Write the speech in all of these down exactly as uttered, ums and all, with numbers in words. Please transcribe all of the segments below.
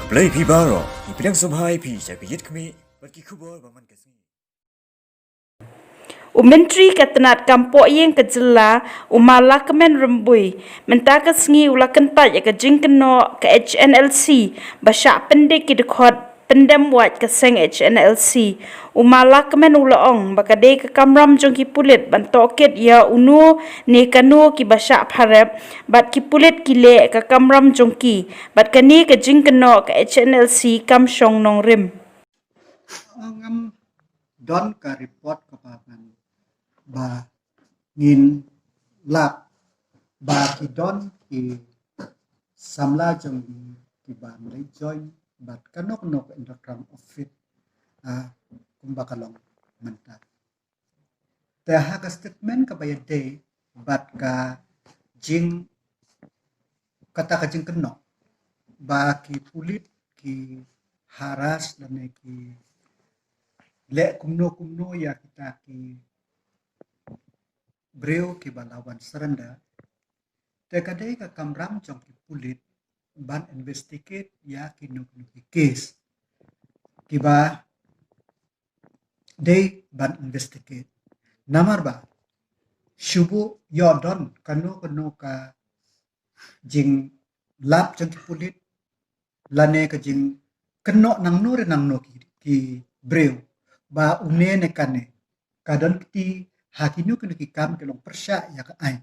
Blei phi baroh, ngi pdiang sngewbha ïa phi sha ka Ïit Khmih bad ki khubor ba man ka sngi. U Myntri ka tnad kam pohïing ka jylla, u Ma Lahkmen Rymbui, mynta ka sngi u la kyntait ïa ka jingkynnoh ka H N L C ba shah pyndik ki dkhot pyndem wait ka seng H N L C. U Ma Lahkmen u la ong ba ka dei ka kamram jong ki pulit ban tohkit ïa uno ne kano kiba shah pharep, bad ki pulit ki leh ka kamram jong ki, bad kane ka jingkynnoh ka H N L C kam shong nongrim. Ngam don ka report kaba ngan ba ngin lap ba ki don ki samla jong ngi kiba leit join bad kano kano ka Inter Club Outfit, ah, kumba ka long mynta. Te ha ka statement kaba ïadei bad ka jing, kata ka jingkynnoh ba ki pulit ki harass lane ki leh kumno kumno ïa kita ki briew kiba la wan surrender. Te ka dei ka kamram jong ki pulit ban investigate ïa kino kino ki case kiba dei ban investigate. Namar ba shu buh ïoh don kano kano ka jinglap jong ki pulit lane ka jingkynnoh nangno re nangno ki, ki briew ba une ne kane ka don kti ha kino kino ki kam ki long pyrshah ïa ka aiñ.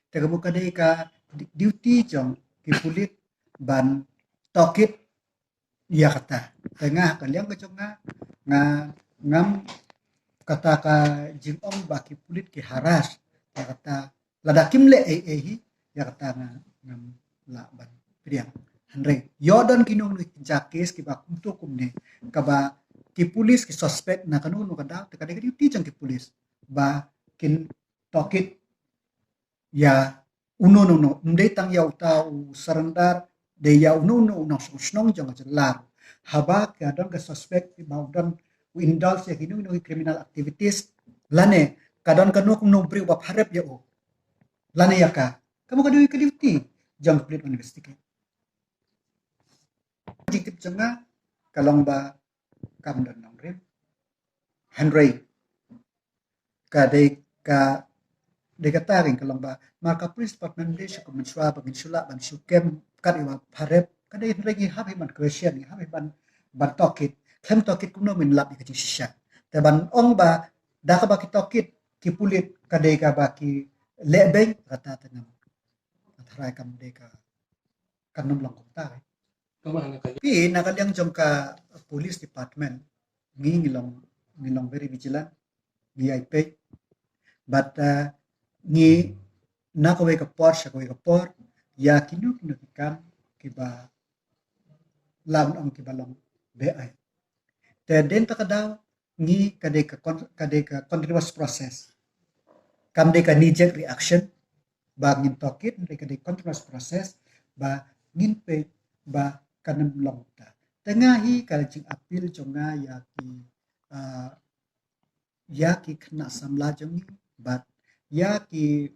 Te ka mut ka dei ka duty jong ki pulit ban tohkit ïa kata. Te nga ha ka liang ka jong nga, nga ngam kata ka jingong ba ki pulit ki harass ïa kata, lada kim leh ei ei hi ïa kata nga ngam lah ban pdiang. Hynrei ïoh don kino kino ki jaka case kiba kumto kumne kaba ki pulit ki suspect na kano kano ka daw, te ka dei ka duty jong ki pulit ba kin tohkit ïa uno uno uno, ym dei tang ïa uta u surrender, dei ïa uno uno u nongshong shnong jong ka jylla. Haba ka don ka suspect ba u don u indulge ïa kino kino ki criminal activities lane ka don kano kano briew ba pharep ïa u lane ïa ka, ka mut ka dei ka duty jong ka pulit ban investigate. Jingtip jong nga ka long ba kam don nongrim. Hynrei ka dei ka, dei kata ka long ba namar ka police department dei shu ka mynshuwa ba ngin shu lah ban shu kem kat ïa ba pharep, ka dei hynrei ngi hap hi ban question, ngi hap hi ban, ban tohkit. Khlem tohkit kumno ngin lap ïa ka jingshisha? Te ban ong ba da kaba ki tohkit ki pulit ka dei kaba ki leh beiñ, kata te ngam, ka tharai kam dei ka, kan ym long kumta. Phi na ka liang jong ka police department ngi, ngi long, ngi long very vigilant, ngi ïai peit. But, uh, ngi na kawei ka por sha kawei ka por ïa kino kino ki kam kiba lah ban ong kiba long beaiñ. Te dei ta ka daw ngi ka dei ka con-, ka dei ka continuous process. Kam dei ka knee jerk reaction ba ngin tohkit, dei ka dei continuous process ba ngin peit ba kan ym long ta. Te nga hi ka jingappeal jong nga ïa ki, ah, ïa ki khynnah samla jong ngi bad ïa ki,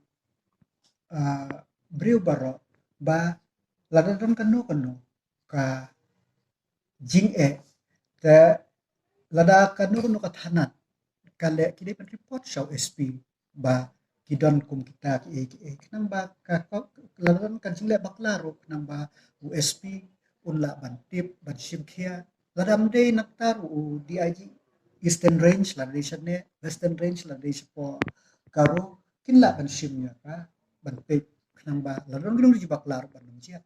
ah, briew baroh ba lada don kano kano ka jingeh, te lada kano kano ka thana ka leh, ki dei ban report sha u S P ba ki don kum kita ki ei ki ei, khnang ba ka, ka, lada don ka jingleh bakla ruh khnang ba u S P un lah ban tip, ban shim khia. Lada ym dei na kata ruh u D I G Eastern Range lada dei shane, Western Range lada dei shapoh Garo, kin lah ban shim ïa ka, ban peit khnang ba lada don kano ka jingbakla ruh ban ym jia.